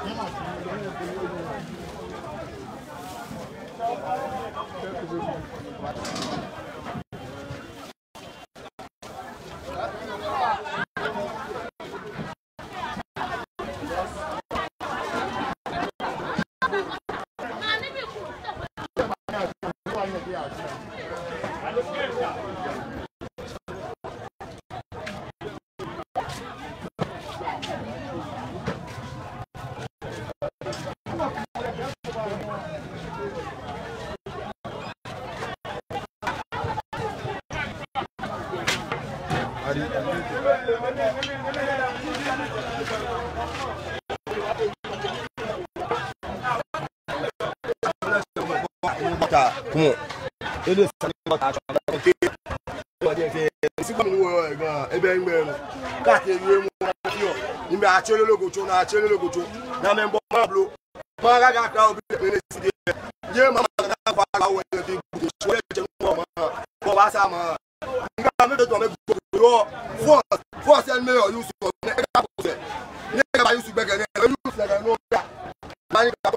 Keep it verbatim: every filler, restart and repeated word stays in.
Come on. Ele sani bata. Esi kɔmi ni wɔ gan ebe ŋmɛ no. Kake yue mu na fio. Ni mɛ atsele logo tso na atsele logo tso. Na mɛ bɔ ma blo. Ma ga ga kra obi ne ne si de. Ye ma ma ga ga kwa ga wɛ ne bi bu de. Wɛ tse no ma. Ko ba sa ma. Nga mɛ be to mɛ go yo. Force, force and me you so. Ne ga force. Ne ga ba use gbɛkɛ ne. Use na no ya. Ma ni ga.